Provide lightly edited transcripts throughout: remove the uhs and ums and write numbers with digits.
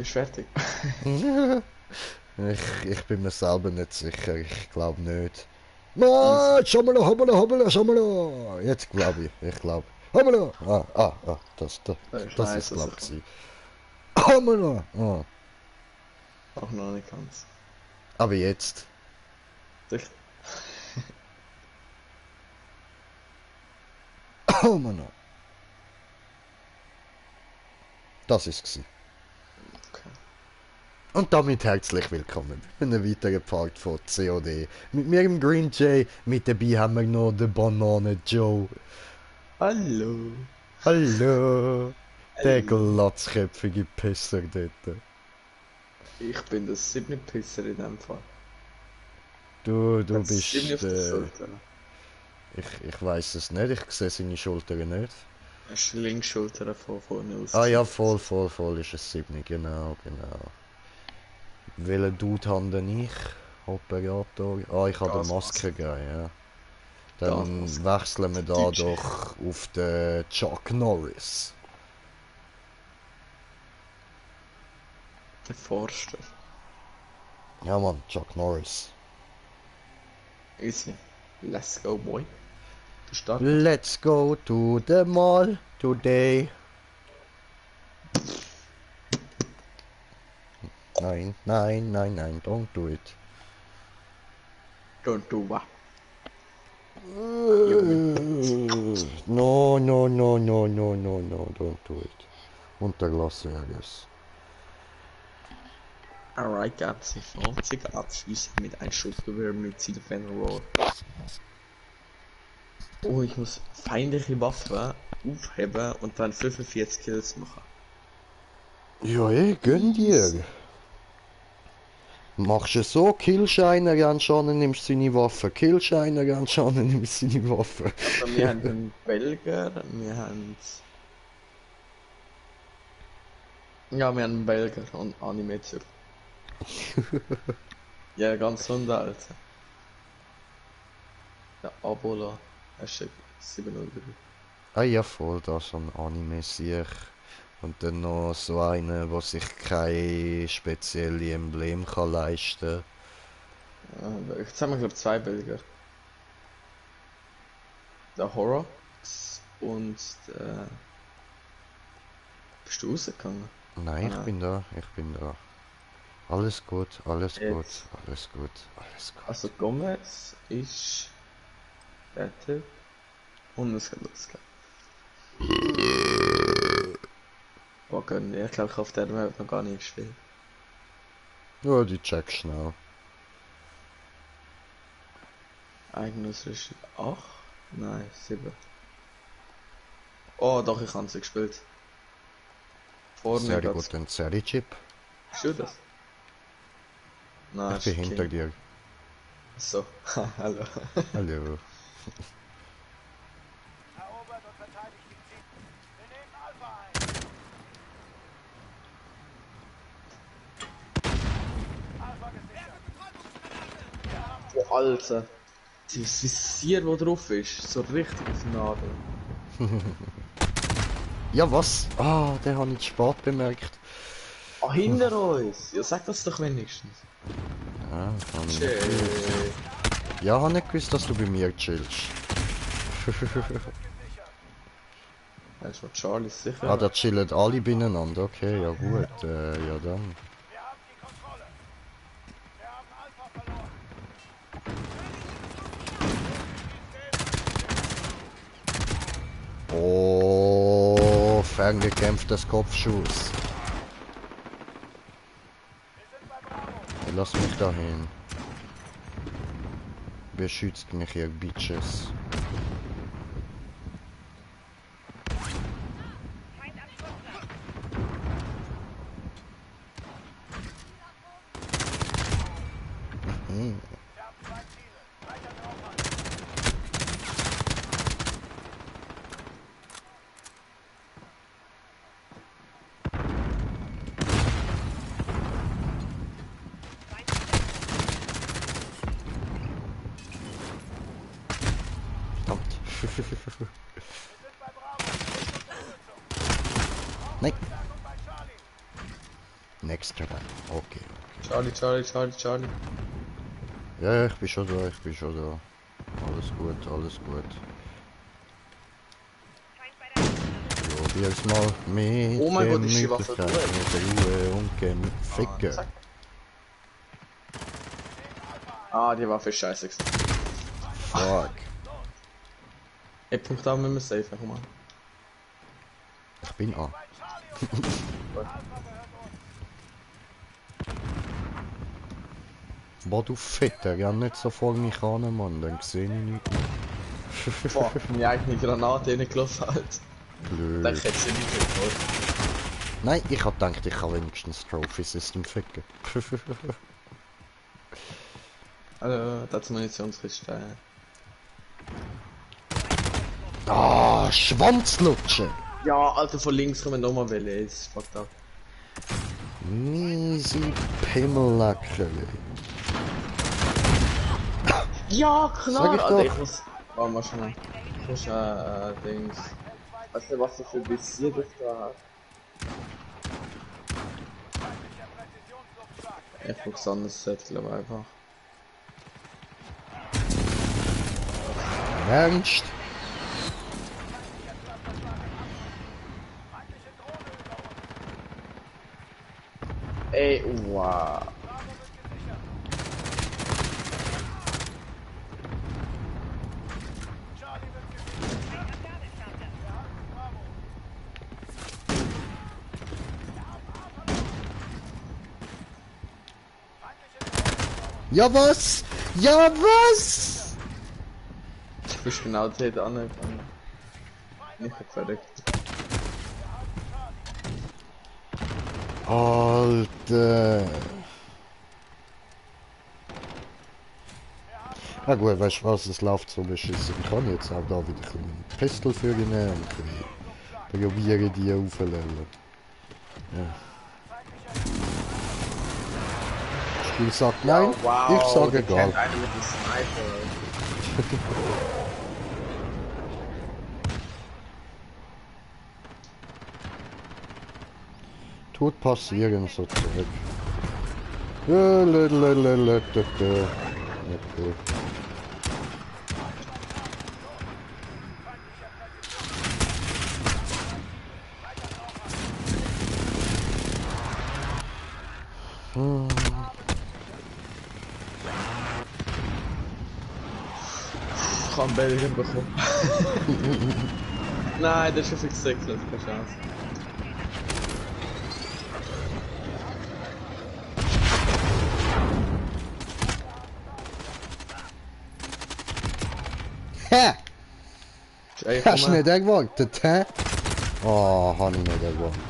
Bist fertig? Ich bin mir selber nicht sicher, ich glaube nicht. Easy. Hoppala, hoppala, hoppala, hoppala. Jetzt glaube ich glaube. Hoppala. Das ist Scheiße, glaube sicher. ich. Hoppala. Ah. Auch noch nicht ganz. Aber jetzt. Sicher. Hoppala. Das ist es. Okay. Und damit herzlich willkommen bei einer weiteren Part von COD. Mit mir im Green Jay, mit dabei haben wir noch den Banane Joe. Hallo. Hallo. Der Hallo. glatzköpfige Pisser dort. Ich bin der siebte Pisser in dem Fall. Du Hat sieben bist. auf der Schulter. Ich weiß es nicht, ich sehe seine Schultern nicht. Hast die linke Schulter von vorne Ah ja, ausgestreckt. voll ist es 7, genau. Welchen Dude habe denn ich? Operator. Ah, ich habe den Gasmaske. Maske gegeben, ja. Dann Gasmaske. wechseln wir Der da Deutsche. doch auf den Chuck Norris. Der Forster. Ja Mann, Chuck Norris. Easy. Let's go, boy. Du starten. Let's go to the mall today. Nein, don't do it. Don't do what? You will not. No, don't do it. Unterlassen, I guess. Alright, Gabsi. 50 abschließen mit einem Schussgewehr mit Defender Roll. Oh, ich muss feindliche Waffe aufheben und dann 45 Kills machen. Ja, gönn dir. Easy. Machst du so, Killshiner anschauen, nimmst seine Waffe. Killshiner anschauen, nimmst seine Waffe. Also wir haben einen Belgier, wir haben... Ja, wir haben einen Belgier und Anime-Typ. Ja, ganz Hunde, Alter. Der Abola, Hashtag 703. Ah ja, voll, da so ein Anime sehe ich. Und dann noch so einer, der sich kein spezielles Emblem kann leisten Jetzt haben wir, glaube ich, zwei Belgier. Der Horrocks und der... Bist du rausgegangen? Nein, Ah nein. ich bin da. Alles gut, alles gut, Jetzt. alles gut, alles Also gut. Gomez ist der Typ. Und es geht los. Oh Gott, ich glaube, ich auf der Map noch gar nicht gespielt. Ja, die check schnell. Eigenes 8? Nein, 7. Oh, doch, ich habe sie gespielt. Vorne Sehr geht's. gut, ein Zeri-Chip. Bist du das? Nein, Ich bin ist hinter King. dir. So, hallo. Hallo. Erobert und verteidigt die Ziele. Wir nehmen Alpha ein. Alpha gesichert. Oh, Alter. Das Visier, wo drauf ist, so richtig auf den Nagel. Ja, was? Ah, den habe ich zu spät bemerkt. Ah, hinter uns! Ja, sag das doch wenigstens. Ah, habe ich nicht gewusst. Shit. Ja, habe nicht gewusst, dass du bei mir chillst. Das war Charlie Ah, da sicher. chillen alle beieinander. Okay, ja gut. Ja dann. Wir haben die Kontrolle. Wir haben Alpha verloren. Oh, ferngekämpftes Kopfschuss. Wir sind bei Bravo. Lass mich dahin. Beschützt mich, ihr Bitches. Wir haben zwei Ziele. Weiter drauf an. Verdammt. Wir sind bei Bravo. Unterstützung. Nein, Verstärkung bei Charlie. nein. extra rein. Okay. Charlie. Ja, ich bin schon da, Alles gut. Probier's mal mit Oh mein Gott, ist die Waffe Gemütlichkeit, mit Ruhe und Ficken. Zack. Ah, die Waffe ist scheiße. Fuck. Ey, Punkt A müssen wir safe, komm mal. Ich bin an. Boah, du Fetter, ja nicht so voll mich an, Mann, dann sehe ich nichts mehr. Boah, meine eigene Granate reingelassen halt. Blöd. Dann hätte sie nicht geholt. Nein, ich hab gedacht, ich kann wenigstens Trophy System ficken. Also, das ist Munitionskiste. Ah, Schwanzlutsche! Ja, Alter, von links kommen nochmal welche, ey, das ist fucked up. Miese Pimmellackere. Ja, Sag klar, ich Alter, doch. ich muss... Warte mal schnell. Ich muss, Dings... Weißt du, was du für Visier das da hast? Ich brauch so anderes Set, glaube ich, einfach. Ernst? Ey, wow. Ja was? Ja was? Du bist genau dort angefangen. Nicht verrückt. Alter. Na gut, weißt du was, es läuft so beschissen. Ich kann jetzt auch da wieder ein bisschen Pistol für ihn nehmen und probieren die aufzulellen. Ja. Das Spiel sagt nein, wow, ich sage der egal. kennt einen mit dem Sniper. Tut passieren, so zurück. Okay. Ich habe Belgien bekommen. Nein, das ist schon fixiert, keine Chance. Hä? Ey, Hast du komm nicht gewartet, hä? Oh, hab ich nicht gewartet.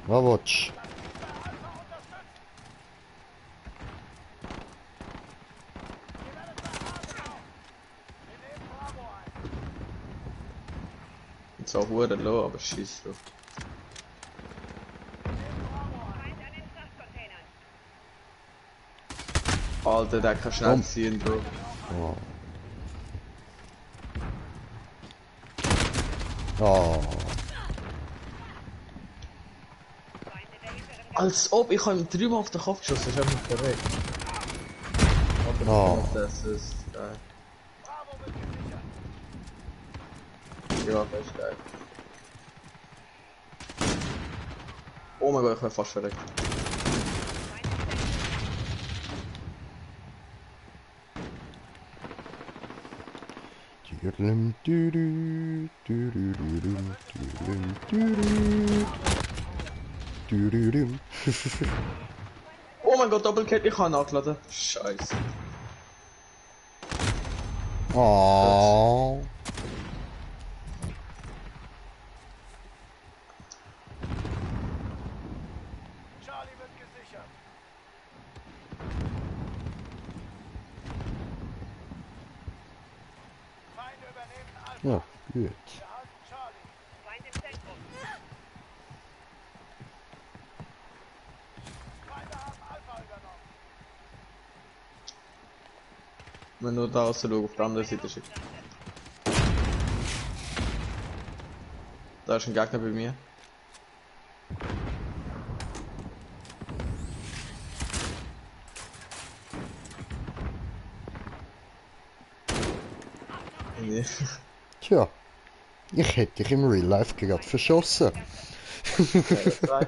Was willst du? zwar hure low, aber schieß drauf. Alter, der kann schnell ziehen, Bro. Oh. Oh. Als ob ich ihm dreimal auf den Kopf geschossen, ist einfach korrekt. Aber Oh. das ist geil. Ja, das ist geil. Oh mein Gott, ich bin fast verreckt. Oh mein Gott, Doppelcat, ich kann nachladen. Scheiße. Oh. Charlie wird gesichert. Feinde übernehmen Alpha. Ja, gut. Wir halten Charlie. Feind im Zentrum. Feinde haben Alpha übernommen. Wenn nur da raus schauen, auf der anderen Seite schickt. Da ist ein Gegner bei mir. Nee. Tja, ich hätte dich im Real Life gerade verschossen. Das weiß.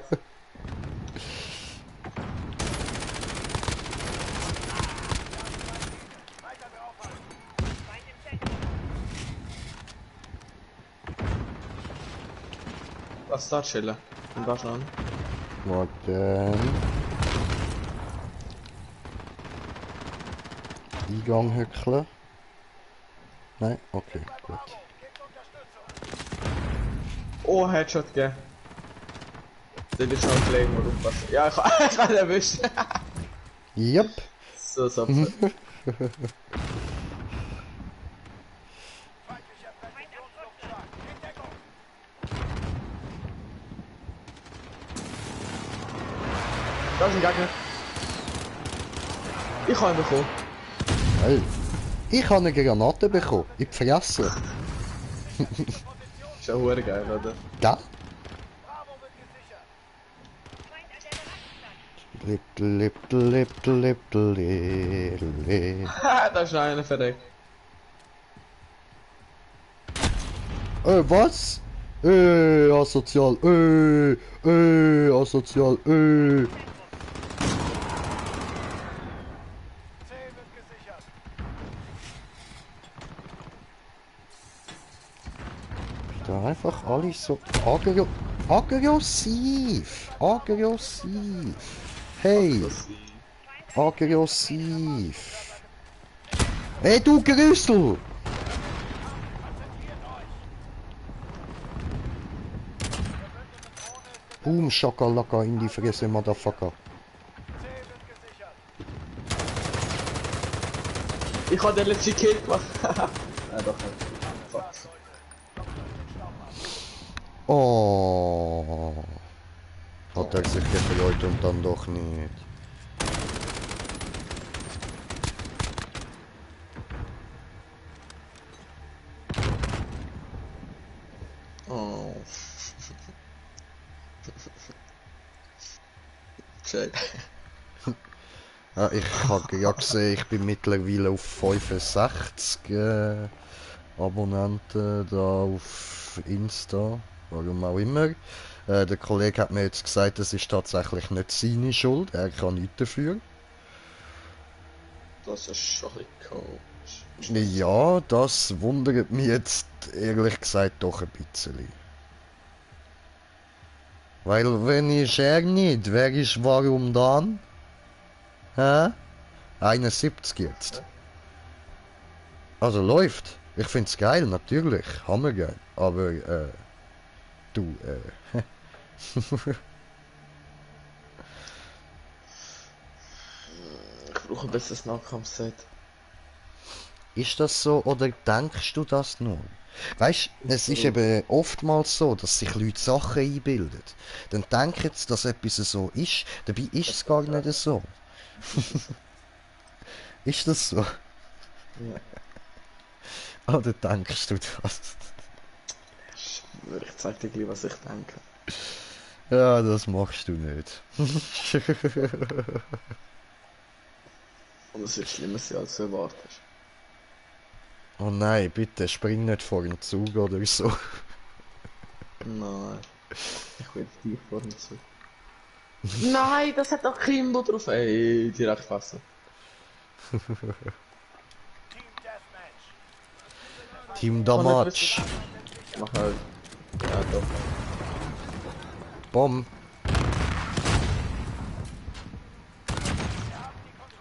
Was da chillen? Und da schon. Warte. Eingang hückeln. Nein, okay, gut. Oh, Headshot gegeben. Den ist schon gelegen, wo du aufpassen. Ja, ich hab ihn erwischt. Yep. So, so. Feindlicher Präzisionsluftschlag. In Deckung. Da ist ein Gegner. Ich habe ihn bekommen. Hey. Ich habe eine Granate bekommen. In die Fresse. Ist ja hure geil, oder? Gell? Bravo wird gesichert. Haha, da ist noch einer verdeckt. Was? Asozial. Asozial. C wird gesichert. Da einfach alles so aggressiv. Aggressiv. Hey, aggressiv. Hey, du Grüssel! Boom, Shakalaka in die Fresse, Motherfucker. C wird gesichert. Ich habe den letzten Kill gemacht. Nein, doch nicht. Fuck. Oh. Hat er sich gefreut und dann doch nicht. Oh. Check. Ja, ich habe ja gesehen, ich bin mittlerweile auf 65 Abonnenten da auf Insta, warum auch immer. Der Kollege hat mir jetzt gesagt, das ist tatsächlich nicht seine Schuld, er kann nichts dafür. Das ist schon ein bisschen komisch. Ja, das wundert mich jetzt ehrlich gesagt doch ein bisschen. Weil wenn ich er nicht, wer ist warum dann? Hä? 71 jetzt. Also läuft. Ich find's geil, natürlich. Hammergeil. Aber, du, Ich brauche ein besseres Nahkampfset. ist das so oder denkst du das nur? Weißt, es ist eben oftmals so, dass sich Leute Sachen einbilden. Dann denken sie, dass etwas so ist, dabei ist es gar nicht so. Ist das so? Ja. Oder denkst du das? Ich zeig dir gleich, was ich denke. Ja, das machst du nicht. Und es wird schlimmer sein, als du erwartest. Oh nein, bitte spring nicht vor den Zug oder so. Nein. Ich will tief vor dem Zug. Nein, das hat doch Kimbo drauf. Ey, direkt fassen. Team Deathmatch. Team Damage. Mach halt. Ja, doch. Bomb.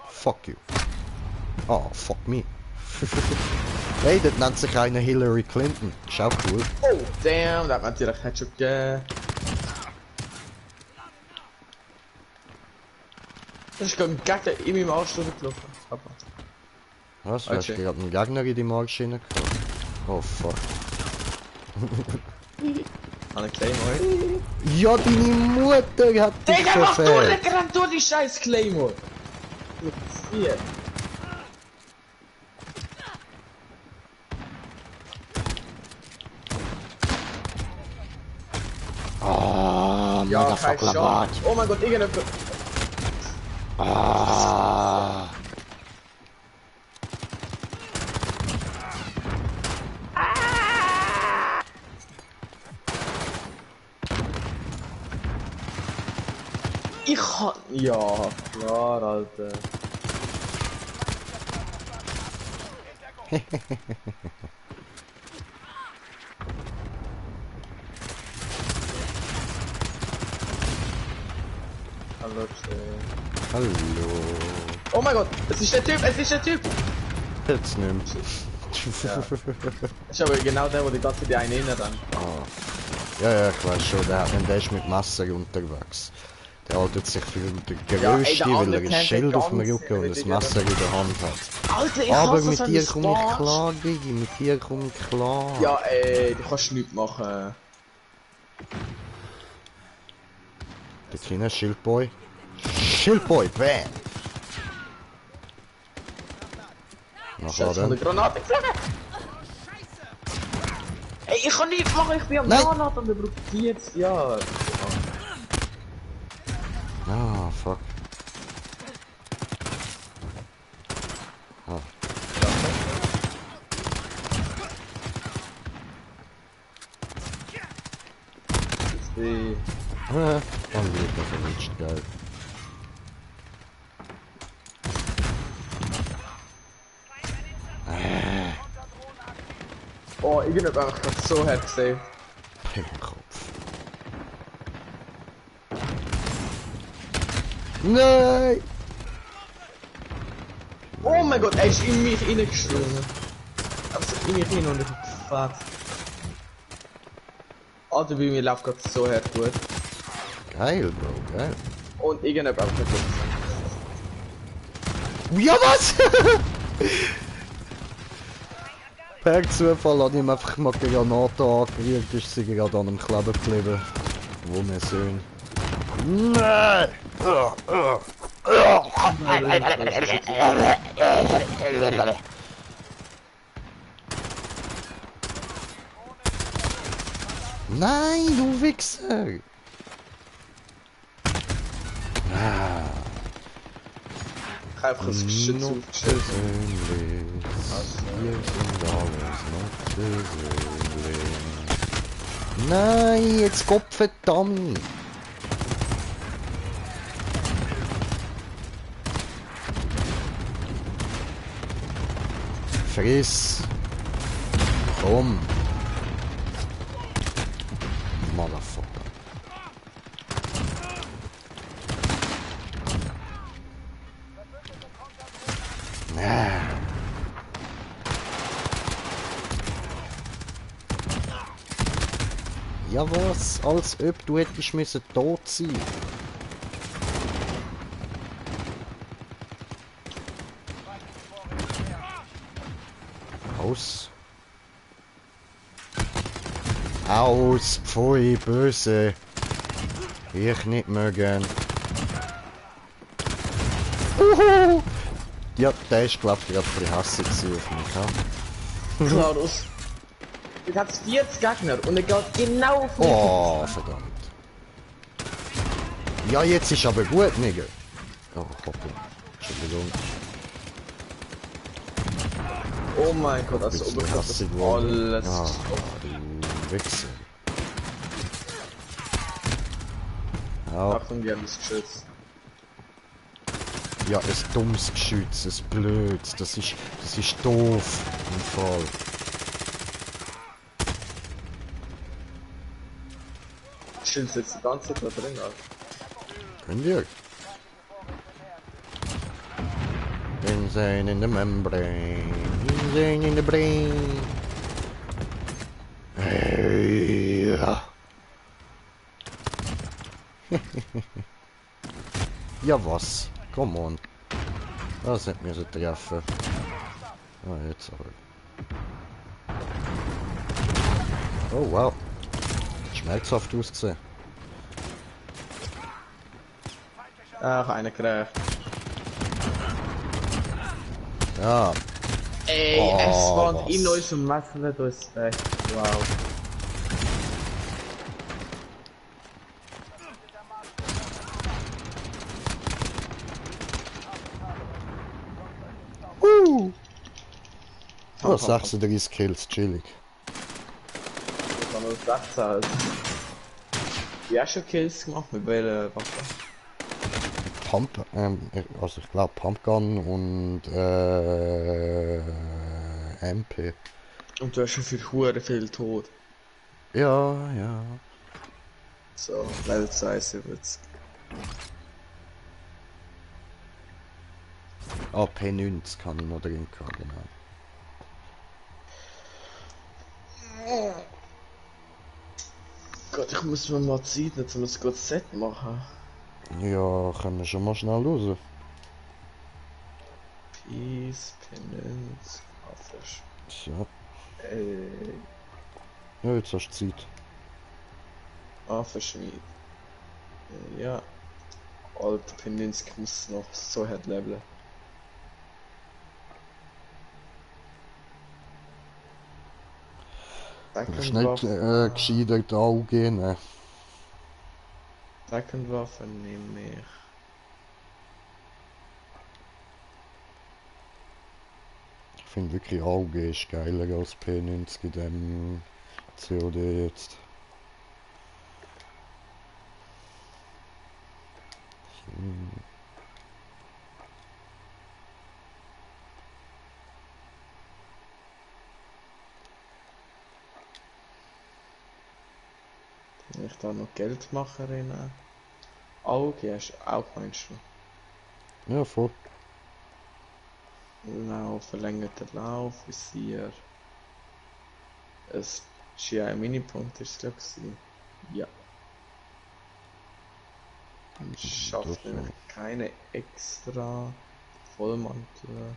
Fuck you. Oh, fuck me. Hey, das nennt sich eine Hillary Clinton. Ist auch cool. Oh, damn, da hat man direkt Headshot gegeben. Das ist gerade ein Gegner in meinem Arsch durchgelaufen. Papa. Was? Du hast Okay. gerade einen Gegner in die Markschiene gehabt? Oh fuck. Eine Claymore. Ja, deine Mutter hat dich Digga, mach du verfehlt. nicht renn durch die scheiß Claymore! Hier. Ah, Ja, kein Motherfucker, Shot. Bart. Oh mein Gott, irgendein... Ah. Ich kann... Ja, klar, Alter. Hallo, Hallo. oh mein Gott, es ist der Typ, es ist der Typ! Jetzt nimm. Ja. Das ist aber genau der, wo die ganze Zeit einen erinnert. Ja, ja, ich weiß schon, der ist mit Messer unterwegs. Der haltet sich für den Ja, ey, Größte, der weil andere er ein kennt Schild den auf dem ganz Rücken und ein richtig, Messer in der Hand hat. Alter, ich Aber hasse mit so dir einen komme ich Sparsch. klar, Gigi, mit dir komme ich klar. Ja, ey, du kannst nichts machen. Der kleine Schildboy. Schildboy, bam! Scheiße, Nachher von der dann. Granate geflogen! Ey, ich kann nichts machen, ich bin am Nein. Granat und er braucht die jetzt, ja. Ah, fuck. Ah. Jetzt die... Und wieder verrutscht, geil. Oh, irgendjemand hat mich gerade so hart gesehen. Im Kopf. Nein! Oh mein Gott, er ist in mich reingesprungen. Also in mich rein und ich hab gefährt. Alter, bei mir läuft gerade so hart gut. Geil, Bro, geil. Und irgendjemand hat mich gesehen. Ja, was? Per Zufall habe ich ihm einfach mal die Granate angerührt, ist sie gerade an einem Kleber geblieben. Wo wir sehen. Nein! Nein, du Wichser! Ich habe einfach ein Geschütz Noch aufgestellt. persönlich. Wir sind alles noch persönlich. Nein, jetzt Gott verdammt! Friss! Komm! Motherfucker. Ja was? Als ob du hättest müssen tot sein. Aus. Aus, pfui, böse. Ich nicht mögen. Uhu. Ja, der ist glaub ich gerade ein bisschen hässlich auf mich, ja? Klarus. Jetzt hat es 40 Gegner und er geht genau auf mich. Oh, verdammt. Ja, jetzt ist aber gut, Nigga. Oh, Hoppla. Entschuldigung. Oh mein Gott, also Jetzt ob ich das hässlich geworden. alles... Ah, du Wichser. Ja, Achtung, die haben das Geschütz. ja, ein dummes Geschütz, ein blödes. Das ist doof. Im Fall. Schild jetzt die ganze Zeit da drin, Alter. Könnt ihr? Insane in the membrane. Insane in the brain. Hey, ja. Ja was? Come on. Das hätte mir so treffen. Ah, jetzt aber. Oh wow. Schmerzhaft ausgesehen. Ach, einer gekriegt. Ja. Ey, Oh, es spawnt was? in unserem Messer nicht uns weg. Wow. Oh, 36 Kills, chillig. Ich kann nur 16 halt. Wie hast du schon Kills gemacht mit welcher Waffe? Also ich glaube Pumpgun und MP. Und du hast schon für Hure viel Tod. Ja, ja. So, Level 72. Ah, P90 kann ich noch drin haben, genau. Gott, ich muss mir mal Zeit nehmen, um ein gutes Set machen. Ja, können wir schon mal schnell raus. Peace, Penance, Affisch. So. Ey, Ja, jetzt hast du Zeit. Affischmied. Ja, Alter, Penance muss noch so hart leveln. Willst Second du nicht Waffe. gescheiter die Augen nehmen? Second Waffe nehme ich. Ich finde wirklich Augen ist geiler als P90 in dem COD jetzt. Wenn ich da noch Geld mache, rein. Auge hast du auch, meinst du? Ja, voll. Genau, verlängerter Lauf, Visier. Ein GI Minipunkt ist es, glaube ich. Ja. Und schafft Das, nämlich keine extra Vollmantel.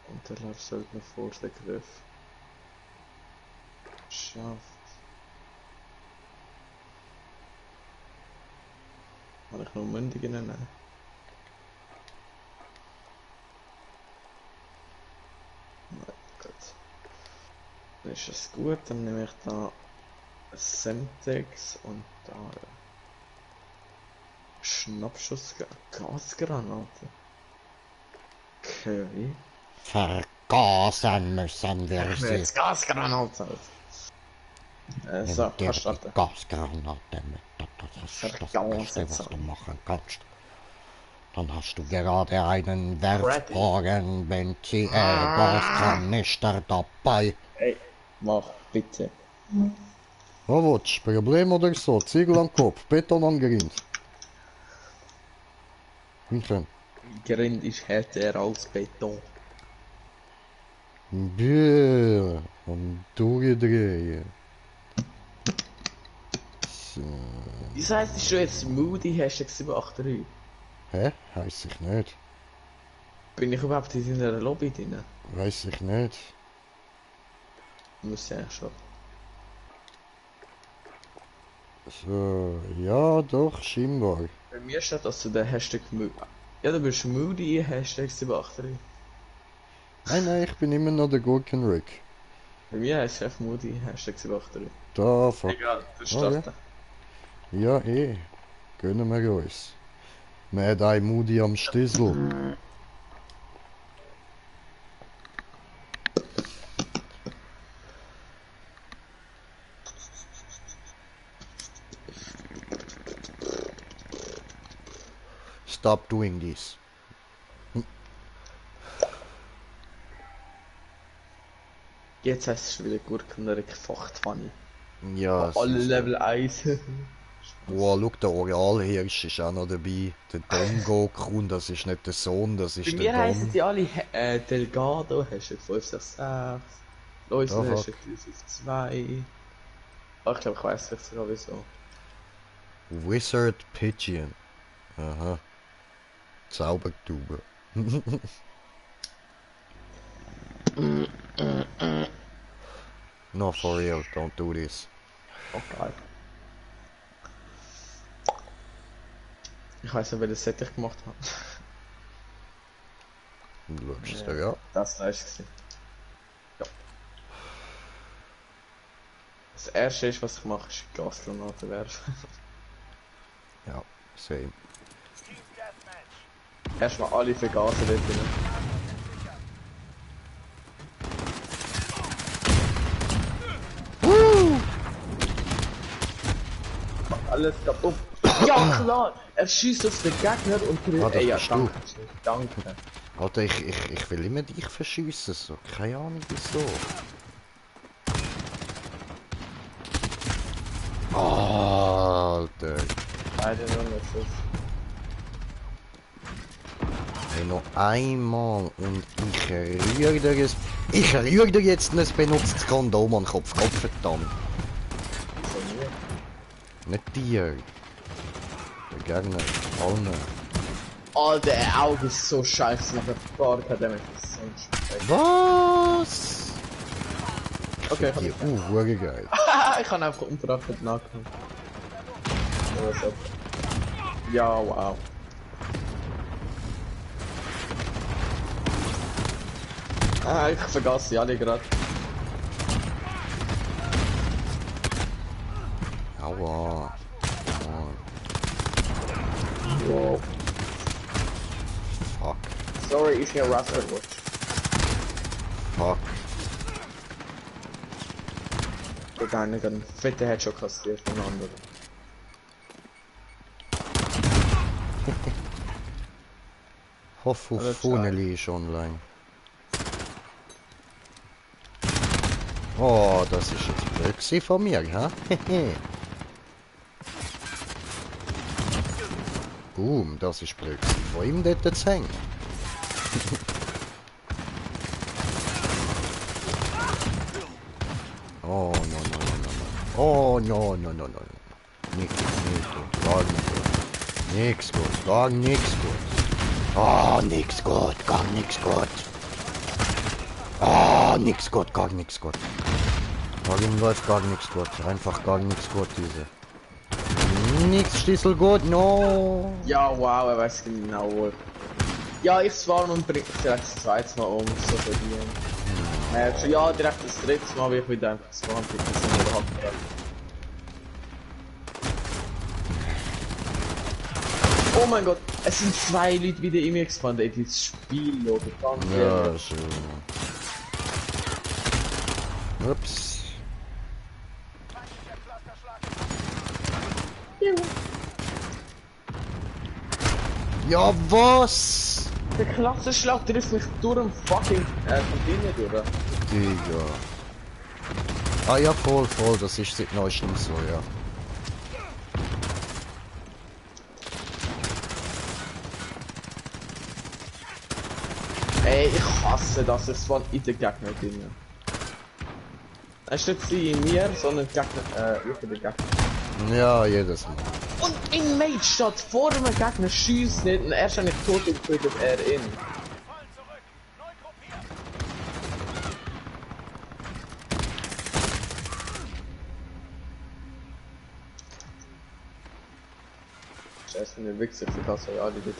Unterlauf sollte noch vor der Griff. Schafft. Kann ich noch Mündigen nehmen? Nein, gut. Dann ist es gut, dann nehme ich da ein Semtex und da Schnappschuss, Gasgranate. Okay. vergasen müssen wir Ich will sie. jetzt Gasgranate aus. So, Nimm dir kannst die starten. Gasgranate mit. Das ist das Beste, was du machen kannst. Dann hast du gerade einen wertbaren Gaskanister dabei. Ey, mach bitte. Was willst du? Problem oder so? Ziegel am Kopf, Beton am Grind. Okay. Grind ist härter als Beton. Bier und durchdrehen. So. Wieso heisst du jetzt Moody Hashtag 783? Hä? Heiss ich nicht. Bin ich überhaupt in deiner Lobby drin? Weiß ich nicht. Muss ja eigentlich schon. So, ja doch, scheinbar. Bei mir steht, dass du den Hashtag Moody. Ja, du bist Moody Hashtag 783. Nein, ich bin immer noch der Gurken Rick. Bei mir heißt es einfach Moody Hashtag 783. Da, fuck. Egal, du Okay. starten. Ja, gönnen wir uns. Mad Eye Moody am Stissel. Stop doing this. Jetzt heißt es schon wieder Gurkenrick Fachtwanni. Ja, es Alle ist Level 1. wow, schau, der Oralhirsch ist auch noch dabei. Der Don Goku, das ist nicht der Sohn, das Bei ist mir der heißen Don. die alle Delgado, Hashtag 566. Läusel, Ah, Hashtag 352. Oh, ich glaube, ich weiß nicht sogar wieso. Wizard Pigeon. Aha. Zaubertube. No, for real, don't do this. Okay. Ich weiß nicht, welches Set ich gemacht habe. Du schaust dir an. Das war es. Ja. Das erste ist, was ich mache, ist Gasgranaten werfen. Ja, same. Team Deathmatch. Erstmal alle vergasen dort drin. alles kaputt. Ja klar, er schießt auf den Gegner und Ah, das ey, ja, bist du. danke. Alter, ich will immer dich verschiessen, so. Keine Ahnung wieso. Alter. Beide nur was ist. Hey, noch einmal und ich rühre dir es. Ich rühre dir jetzt ein benutztes Kondom an den Kopf. Verdammt. So mir. Nicht dir. Der Gegner. Allen. Alter, der Auge ist so scheiße. Der Bart hat damit so ein Scheiß. Was? Okay, Die Uhr geil. ich kann einfach unverachtet nachkommen. So. Ja, wow. Ah, ich vergaß sie alle gerade. Aua. Wow. Fuck. Sorry, ich hier Raster Watch. Fuck. Der gar nicht einen fetten Headshot kassiert von anderen. Hoffe Alles auf Funeli ist online. Oh, das ist jetzt blöd gewesen von mir, hä? Boom, das ist blöd gewesen von ihm dort zu hängen. Oh, no, no, no, no, no. Oh, no, no, no, no. Nix gut, gar nicht gut. Nix gut, gar nix gut. Oh, nix gut, gar nix gut. Oh, nix gut, gar nix gut. Morgen läuft gar nix gut. Einfach gar nix gut, diese. Nix Schlüssel gut, no. Ja, wow, er weiß genau wo. Ja, ich zwar und bringt direkt das zweite Mal um, so verdienen. Ja, direkt das dritte Mal, wie ich wieder einfach gespawnt bin, das sind wir Oh mein Gott, es sind zwei Leute wieder in mir gespawnt, ey, dieses Spiel, oder ganz Ja, ehrlich. schön. Ups. Ja, was? Der Klassenschlag trifft mich durch den fucking Container durch. Digga. Ah ja, voll, das ist seit neuestem so, ja. Ey, ich hasse das, es waren in den Gegner drin. Es ist nicht sie in mir, sondern die Gegner, ich in den Gegner. Ja, jedes Mal. Und in Mage steht vor dem Gegner, schießt nicht und er ist nicht tot und tötet er in. Fallen zurück. Neu gruppiert. Scheiße, eine Wichser für Kasse, ja, die geht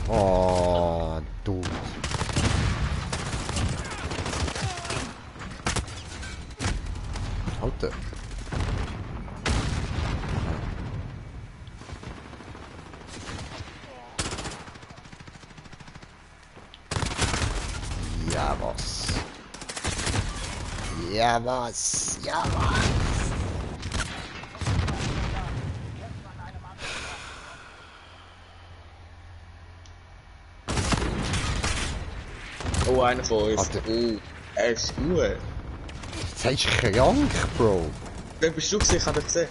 Oh, du. Alter. Ja, was? Ja, was? Ja, was? Oh, einer von uns. Alter. Oh, er ist gut. Sei ich krank, Bro. Wer bist du gesehen? Ich hab gesehen.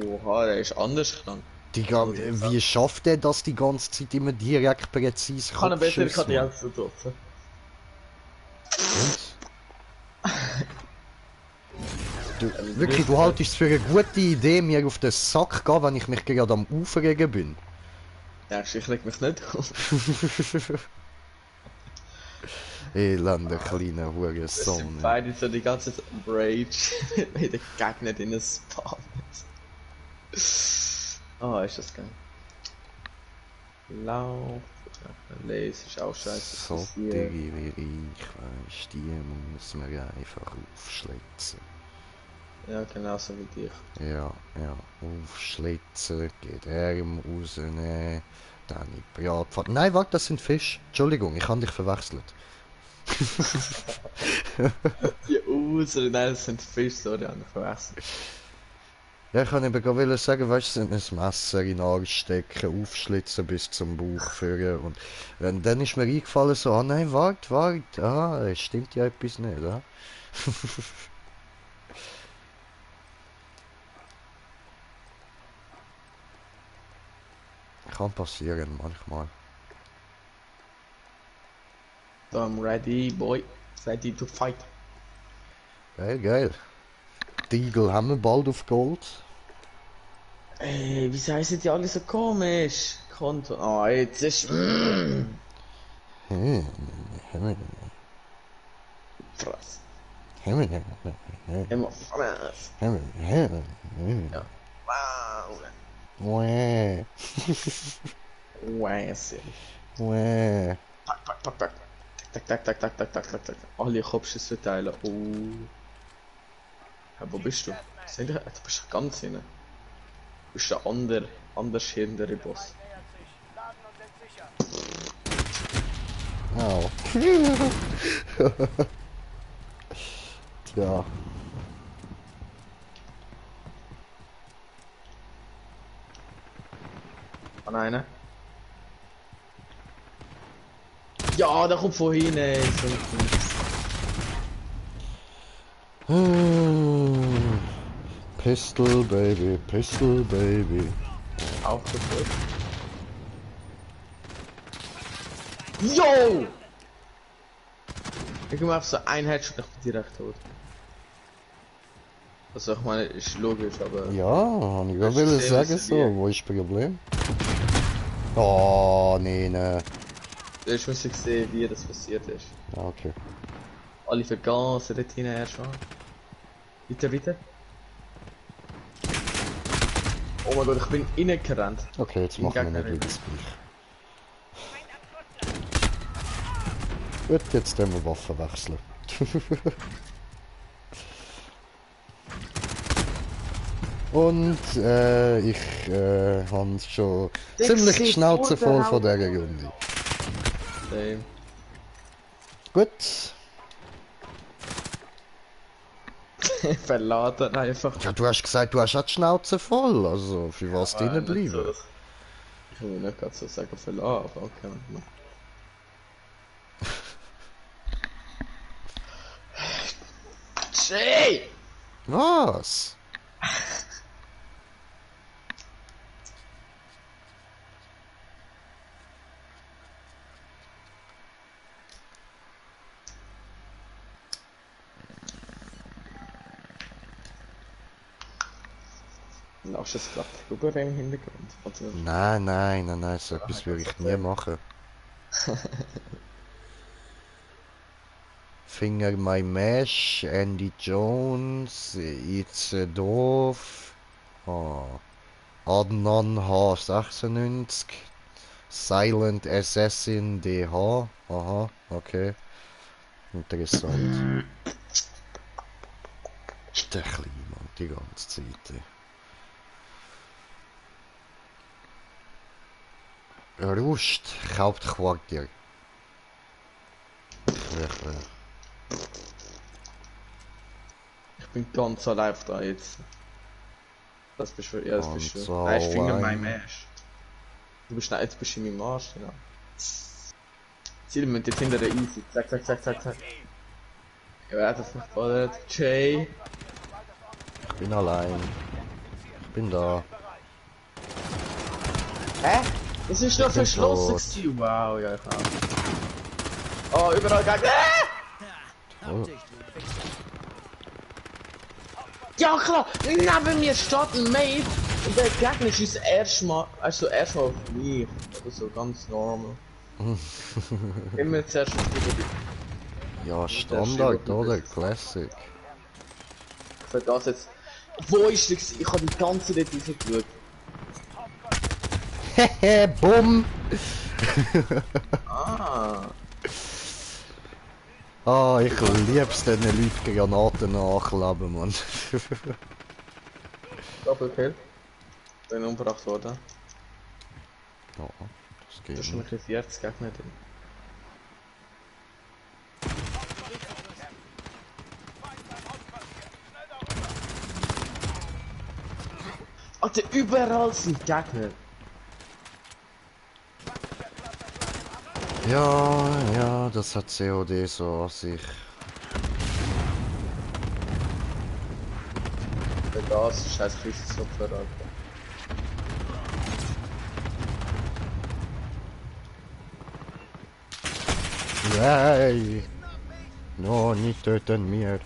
Oha, der ist anders krank. Digga, wie schafft er das die ganze Zeit immer direkt präzise? Kann er besser, Kopfschüsse kann die machen? Hälfte getroffen. Du, wirklich, du haltest es für eine gute Idee, mir auf den Sack gehen, wenn ich mich gerade am Aufregen bin. Ja, ich leg mich nicht auf. Elender kleiner Das sind Hurensohn. beide so die ganze Zeit am Rage, wie der Gegner drinnen spawnt. Oh, ist das geil. Lauf. Lace ist auch scheiße. So Digi wie ich weiss, die muss man einfach aufschlitzen. Ja, genauso wie dich. Ja, aufschlitzen, geht Arm rausnehmen, dann in die Bratpfanne. Nein, warte, das sind Fische. Entschuldigung, ich habe dich verwechselt. Die User, nein, das sind Fisch, sorry, an verwechselt. Ja, ich kann eben gerade sagen, weißt du, ein Messer in den Arsch stecken, aufschlitzen bis zum Bauch führen. Und dann ist mir eingefallen, so, ah nein, warte, es stimmt ja etwas nicht, ah? Kann passieren, manchmal. So, I'm ready, boy. Ready to fight. Geil, geil. Die Eagle haben wir bald auf Gold. Ey, wieso heißen die alle so komisch? Konto. Oh, jetzt ist. Frass. Immer Frass. Ja. Wow. Wäh. Wahnsinn. Wäh. Tak, tak, tak, tak. Tak, tak, tak, tak, tak, tak, tak, tak. Alle Kopfschüsse verteilen. Oh. Ja, wo bist du? Du bist ja ganz hinten. Du bist der anders hintere Boss. Au. Tja. Ah nein. Ja, der kommt von hinten. Ey. So Pistol Baby, Pistol Baby. auch kaputt. Yo! Ich mache so ein Headshot, ich bin direkt tot. Also ich meine, ist logisch, aber... Ja, habe ich Das gerade ist sagen sehr so. sehr. Wo ist das Problem? Oh, nee, ne. Ich muss sehen, wie das passiert ist. Ja, okay. Alle vergasen dort hinten schon. Weiter, weiter. Oh mein Gott, ich bin reingerannt. Okay, jetzt Die machen wir nicht Gegnerin. wieder das gleiche. Gut, jetzt können wir Waffen wechseln. Und ich habe schon Der ziemlich die sieht Schnauze vor voll der von dieser Runde. Same. Gut. Verladen einfach. Ja, du hast gesagt, du hast auch die Schnauze voll. Also, für was drinnen Nicht bleiben? so. Ich will nicht gerade so sagen verladen, aber okay. Jay! Was? Lass es gerade rüber im Hintergrund. Oder? Nein, so etwas würde ich nie machen. Finger My Mesh, Andy Jones, It's a Doof, Adnan H96, Silent Assassin DH, aha, okay, interessant. Ist der klein, Mann, die ganze Zeit. Rust, Hauptquartier. Ich bin ganz allein da jetzt. Das bist du, ja, das bist Ganz du. Nein, ich finde allein. mein Marsch. Du bist nicht, jetzt bist du in meinem Marsch, genau. Ziel mit jetzt hinter der Easy. Zack, zack, zack, zack, zack. Ja, das macht bald. Jay. Ich bin allein. Ich bin da. Hä? Das ist doch bin verschlossen tot. gewesen. Wow, ja, ich auch. Oh, überall Gegner. Oh. Ja klar, neben mir steht ein Mate und der Gegner ist erstmal auf mich. Oder so ganz normal. Immer zuerst auf die. Ja, Standard, oder? Classic. Für das jetzt. Wo ist der? Ich habe die ganze Zeit rausgeschaut. Hehe, bumm! Ah. Ah, ich lieb's diesen Leuten Granaten nachleben, Mann. Doppelkill. Bin umgebracht worden. Ja, das geht Da ist nicht. noch 40 Gegner drin. Alter, überall sind Gegner. Ja, ja, das hat COD so an sich. Der Gas, scheiß Christopher, Alter. Yay! No, nicht töten mir.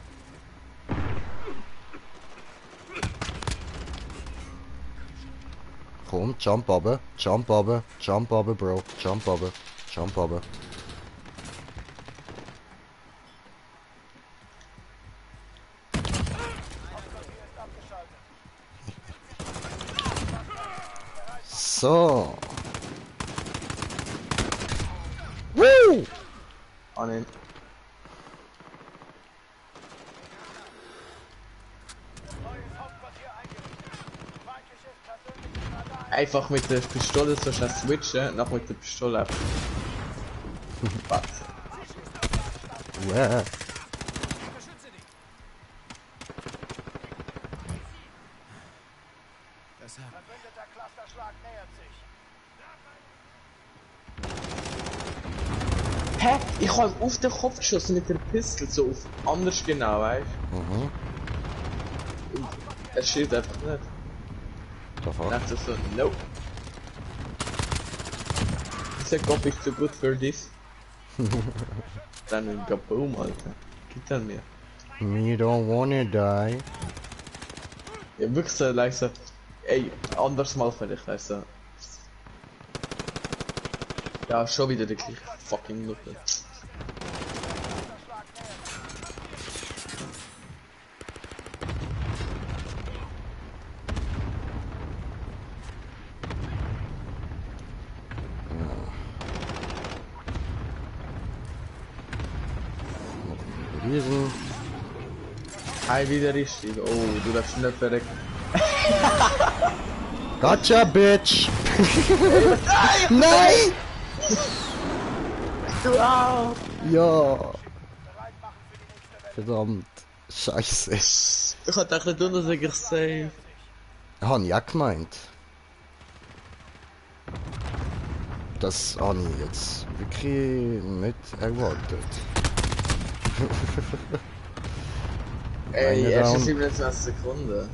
Komm, jump runter, jump runter, jump runter, Bro. Jump runter, jump runter. So. Woo! Ah, nein. Neues Hauptquartier eingerichtet. Feindliches persönliches Radar. Einfach mit der Pistole so schnell switchen, nach mit der Pistole ab. Was? Yeah. Verbündeter Clusterschlag nähert sich. Hä? Ich hab auf den Kopf geschossen mit der Pistole, so auf anders genau, weißt Mhm. du? Er schießt einfach nicht. Da fuck. Dachte so, nope. Dieser Kopf ist too good for this. Dann ein Kaboom, Alter. Gib dann mir. Me don't wanna die. Ja, wirklich so, like so, ey, anders mal vielleicht, weißt du. Ja, schon wieder der gleiche fucking Nutte. Riesen. Hi, wieder richtig. Oh, du darfst nicht verrecken. Gotcha, bitch! Nein! Wow! Ja! Verdammt. Scheiße. Ich hab gedacht, du das wirklich safe. Han ich auch gemeint. Das habe ich jetzt wirklich nicht erwartet. Ey, Eine erst down. 27 Sekunden.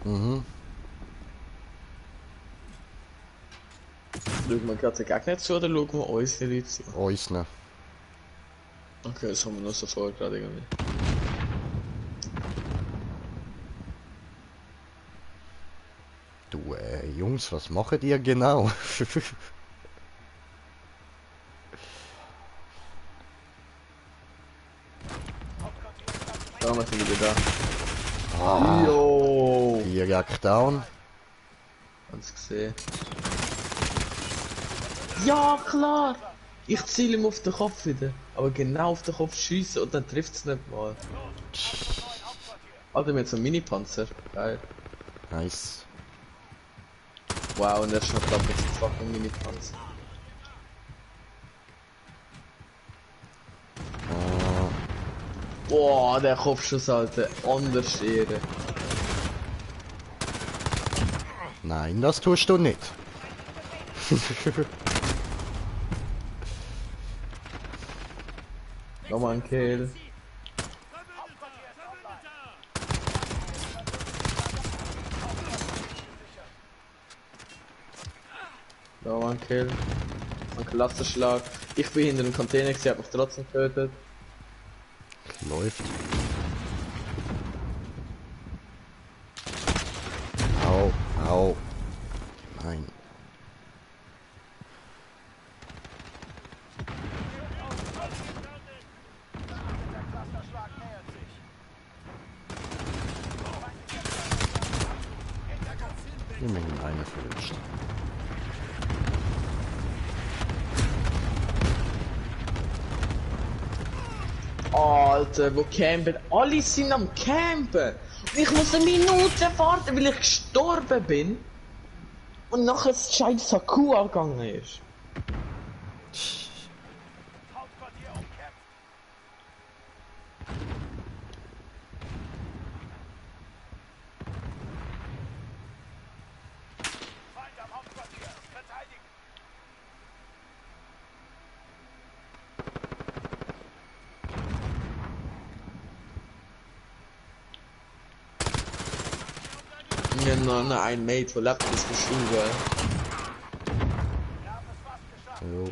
Mhm. Schauen wir gerade den Gegner zu oder schauen wir uns die Leute zu? Uns ne. Okay, das haben wir noch so vor gerade irgendwie. Du, Jungs, was macht ihr genau? Da haben wir sie wieder da. Ah, Jo! direkt down. Hab's gesehen. Ja, klar! Ich ziele ihm auf den Kopf wieder. Aber genau auf den Kopf schießen und dann trifft's nicht mal. Alter, wir haben so einen Mini-Panzer. Geil. Nice. Wow, und er schnappt ab mit dem fucking Mini-Panzer. Boah, der Kopfschuss, Alter. Anders Ehre. Nein, das tust du nicht. Nochmal ein Kill. Nochmal ein Kill. Ein Klassenschlag. Ich bin hinter dem Container, sie hat mich trotzdem getötet. Läuft. Au, au. Nein. Immerhin eine verwünscht. Alter, wo campen? Alle sind am Campen! Und ich muss eine Minute warten, weil ich gestorben bin. Und nachher das scheiß Saku angegangen ist. Hauptquartier umkämpft. wir haben noch einen Mate, der lebt, das geschrieben wird. Jo.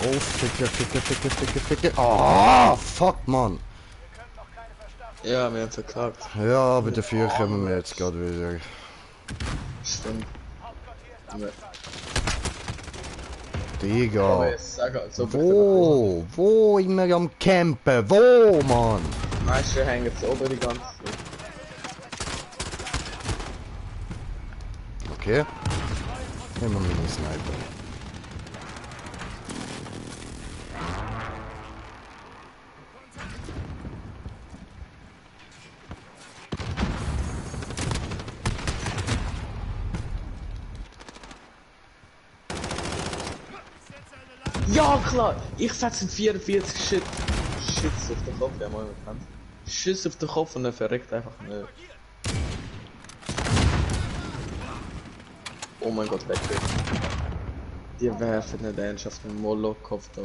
Oh, Ficke. Ah, fuck, Mann. Ja, wir haben verkackt. Ja, aber dafür kommen wir jetzt gerade wieder. Stimmt. Ja. Digga. Aber jetzt sag so Wo immer am Campen? Wo, Mann? Die meisten hängen jetzt oben die ganze Zeit. Okay. Nehmen wir einen Sniper. Ja klar! Ich setze 44 Shit. Schütze auf den Kopf, der mal bekannt. Schuss auf den Kopf und er verreckt einfach nicht. Oh mein Gott, weg. Die werfen nicht ernsthaft einen Molotow da.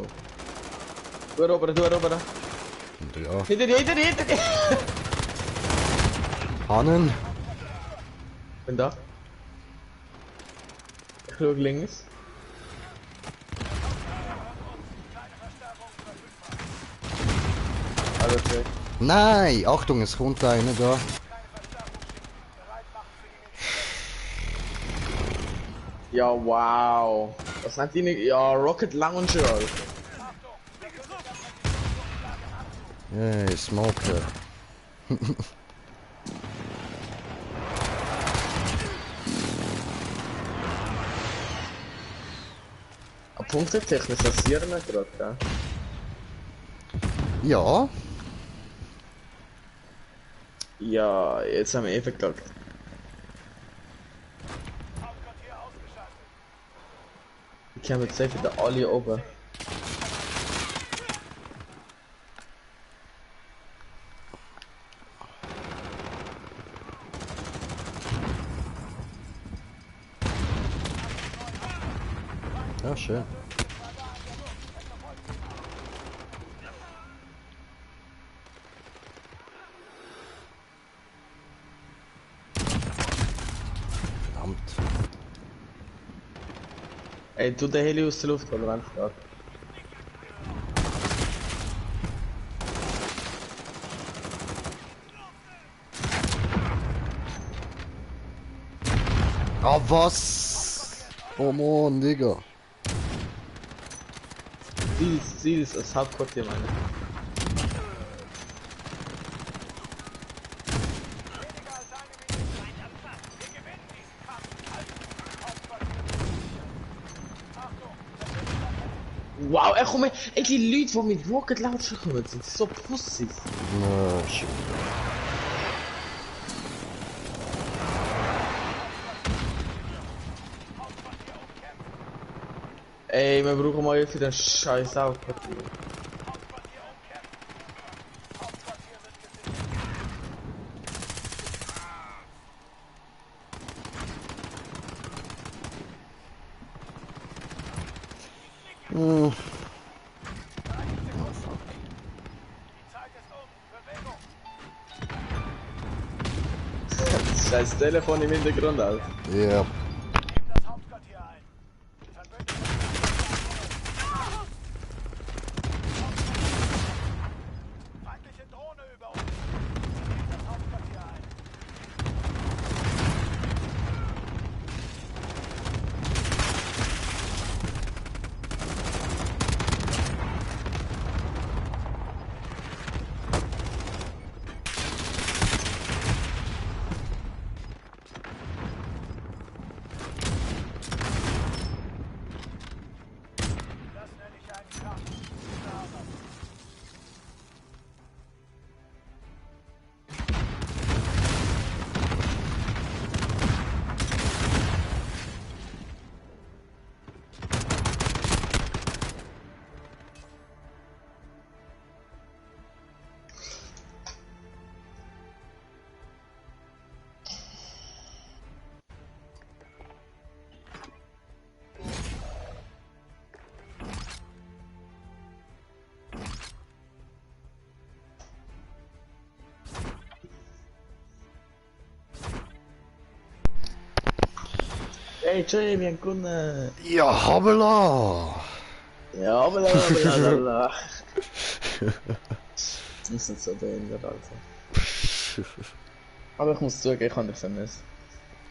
Du erobern. Und ja. Hinter dir! Hannen. Bin da. Ich schau links. Alles okay. Nein! Achtung, es kommt einer da. Ja, wow. Was nennt die nicht? Ja, Rocket Launcher. Hey, Smoker. Punktetechnisch rasieren wir gerade, gell? Ja. Ja, jetzt haben wir verkackt. Ich kann jetzt safe wieder alle oben. Ja, schön. Verdammt. Ey, tu den Heli aus der Luft, oder wenn es Ah, was? Oh Mann, Digga. Ziel ist das Hauptquartier, meine. Wow, ey, komm her. Ey, die Leute, die mit Rocket Launcher kommen, sind so Pussys. Na, shit. Ey, wir brauchen mal für den scheiß Hauptquartier. Hm. Scheiß Telefon im Hintergrund, Alter. Ja. Das Hauptquartier ein. Feindliche Drohne über uns. Nehmt das Hauptquartier ein. Jay, wir haben gewonnen. Ja, habela! Ja, aber la. Wir sind so behindert, Alter. Aber ich muss zugeben, ich habe dich vermisst.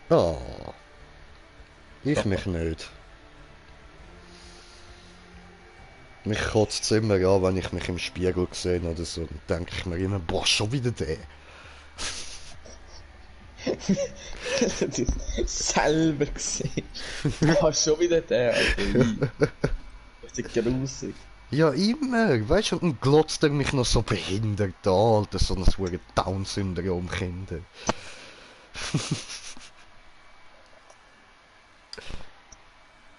Ah, ich mich nicht. Mich kotzt es immer an, wenn ich mich im Spiegel sehe oder so. Dann denke ich mir immer, boah, schon wieder der. Du hast selber gesehen. Boah, schon wieder der, Alter. Richtig grusig. Ja, immer. Weißt du, und dann glotzt er mich noch so behindert an, Alter. So ein verdammtes Down-Syndrom-Kinder.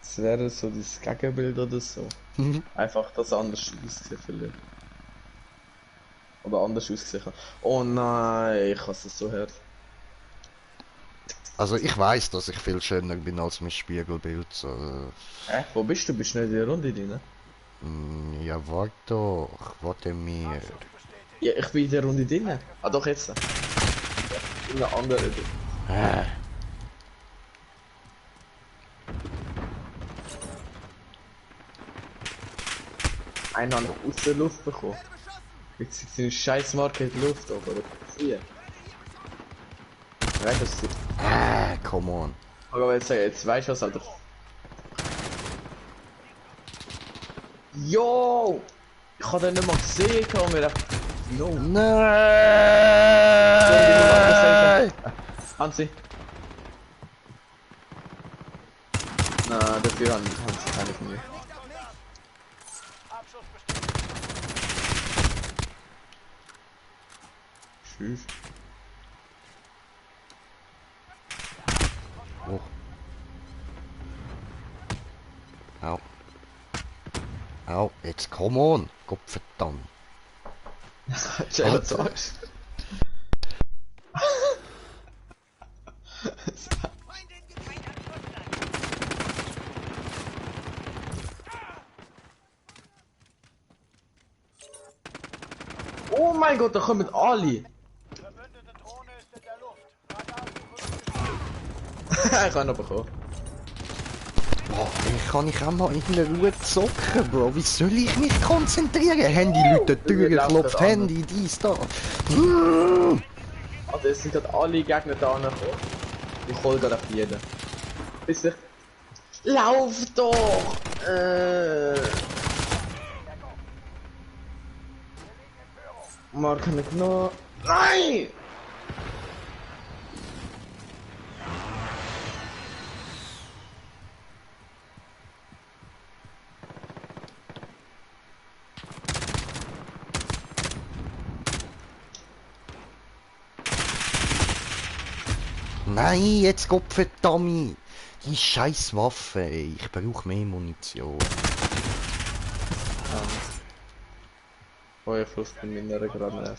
Das wäre so das Gegenbild oder so. Einfach das anders aussehen vielleicht. Oder anders aussehen kann. Oh nein, ich hasse es so hart. Also ich weiß, dass ich viel schöner bin als mein Spiegelbild. So. Wo bist du? Bist du nicht in der Runde drin? Ja, warte doch. Warte mir. Abschluss bestätigt. Ja, ich bin in der Runde drin. Ah doch, jetzt. In einer anderen. Einen habe ich aus der Luft bekommen. Jetzt ist seine scheiß Marke in der Luft, aber vier. Weißt du, was ist? Come on. Aber jetzt weißt du was, Alter. Yo! Ich hab den nicht mal gesehen, und mir dachte, no. Nein! Hansi. Na, dafür haben sie keine von mir. Abschluss bestätigt. Tschüss. Oh. Au. Au, jetzt come on. Gott verdammt. Schau sagst. Oh mein Gott, da kommen alle. Verbündete Drohne ist in der Luft. Radar Oh, Ich kann noch bekommen. ich kann ich auch mal in der Ruhe zocken, Bro. Wie soll ich mich konzentrieren? Handy läutet, Türen klopft, Handy, dies, da. Also es sind gerade alle Gegner da angekommen. Ich hol gerade auf jeden. Bis ich... Lauf doch! Mark kann ich noch... Nein! Nein, jetzt Gott verdammt. Die scheiß Waffe, ey. Ich brauche mehr Munition. Feuerfluss bei meiner Granate.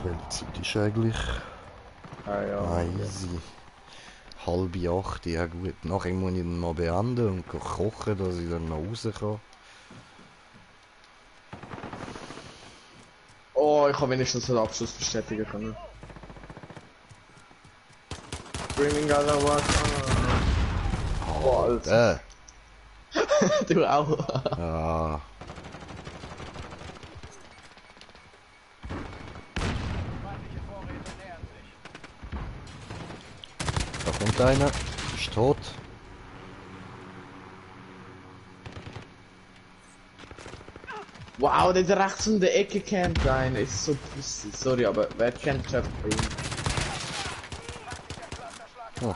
Welche Zeit ist eigentlich? Ah ja. Easy. 7:30, ja gut. Nachher muss ich dann mal beenden und kochen, dass ich dann noch raus kann. Oh, ich kann wenigstens den Abschluss bestätigen können. Screaming out of what? Oh, Alter. Du auch. Ja. feindliche Vorräte nähern sich. Da kommt einer. Ist tot. Wow, der rechts um der Ecke campt rein. Ist so pussy. Sorry, aber wer kennt Jeff Green? Oh.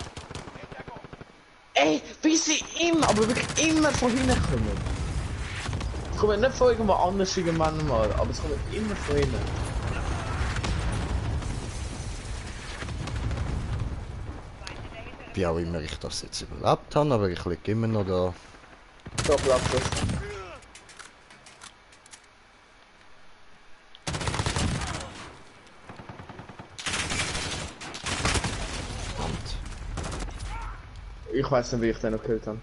Ey, wie sie immer, aber wirklich immer von hinten kommen. Es kommen nicht von irgendwo anders irgendwann mal, aber es kommen immer von hinten. Wie auch immer ich das jetzt überlebt habe, aber ich liege immer noch da. Doppelabschluss. Verdammt. Ich weiß nicht, wie ich den noch gekillt habe.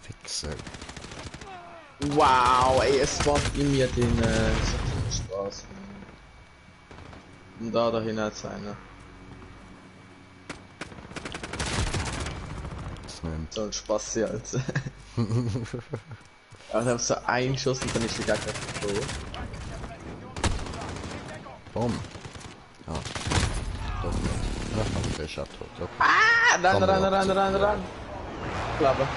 Wichser. Wow, ey, es macht in mir den so viel Spaß. Und da dahin hat einer. Das nimmt. So ein Spaß hier, Alter. Also ich hab so einen Schuss und dann ist die Gegner tot. Bumm. Ja. Doch nicht. Ja, aber der ist ja tot. Okay. Ah, Komm, ran. Klappe.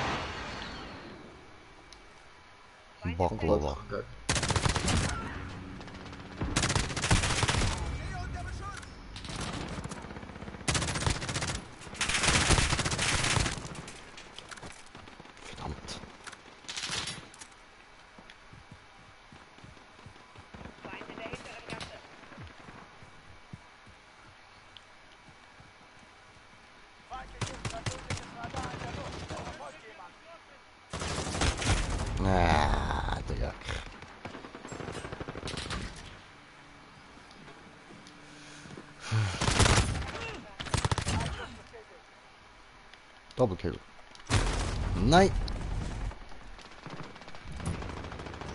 Baklava. Verdammt. Feindliches persönliches Radar in der Luft. Da verfolgt jemand. Ah, Digga. Doppelkill. Nein.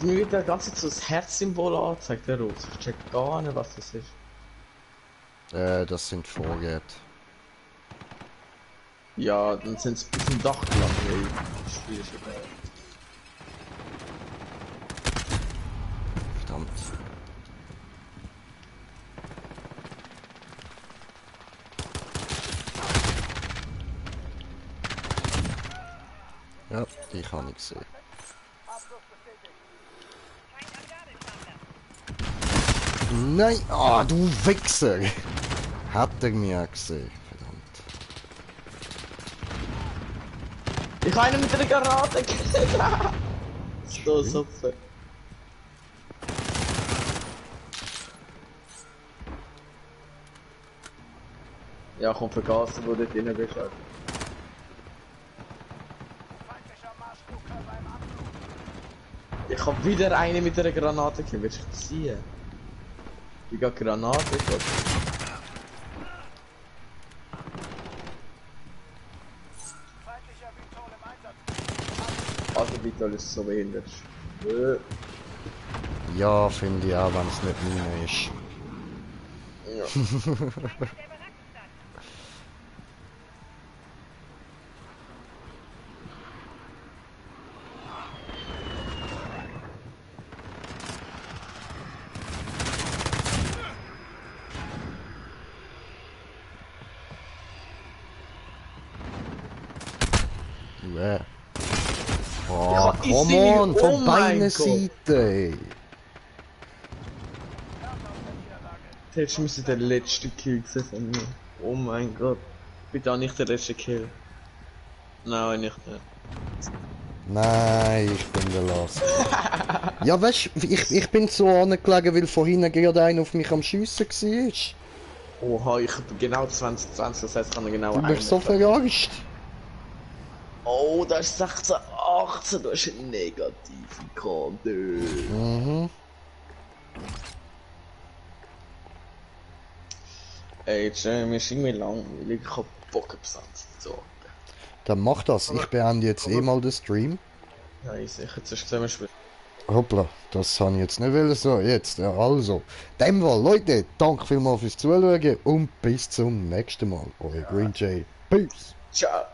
Mir wird der ganze Zeit so das Herzsymbol angezeigt, der Rot. Ich check gar nicht, was das ist. Das sind Vorräte. Ja, dann sind es bis zum Dach gelangt, ey. Das Spiel ist egal. Verdammt. Ja, die kann ich sehen. Abschluss bestätigt. Nein! Ah, du Wichser! Hat er mir gesehen. Verdammt. Ich habe einen mit einer Granate gekillt. So super. Ja, komm, vergassen, wo du dort drin bist, Alter. Feindlicher Marschflugkörper beim Abflug. Ich hab wieder einen mit einer Granate gekillt, willst du dich ziehen? Die geht Granate, ich glaub. Feindlicher Vitol im Einsatz. Also Vital ist so behindert. Ja, finde ich auch, wenn es nicht meine ist. Ja. Oh, Ja, ich come sehe- on, oh von mein beiden Gott. Seiten, ey. Das hättest müssen der letzte Kill gesehen von mir. Oh mein Gott. Bitte auch nicht der letzte Kill. Nein, nicht mehr. Nein, ich bin der Last. Ja, weißt du, ich bin so angelegen, weil vorhin gerade einer auf mich am Schiessen war. Oha, ich hab genau 2020, das heißt, ich kann genau Du einen. bist so verarscht. Oh, das ist 16, 18, du hast eine negative Karte. Mhm. Ey, jetzt mir ist irgendwie langweilig, ich hab Bock auf Sands zu zocken. Dann mach das. Ich beende jetzt eh mal den Stream. Ja, ich sehe, jetzt ist zusammen spielen. Hoppla, das habe ich jetzt nicht wollen. So, jetzt, ja, also. Dem Fall, Leute, danke vielmals fürs Zuschauen und bis zum nächsten Mal. Euer Green Jay. Peace. Ciao.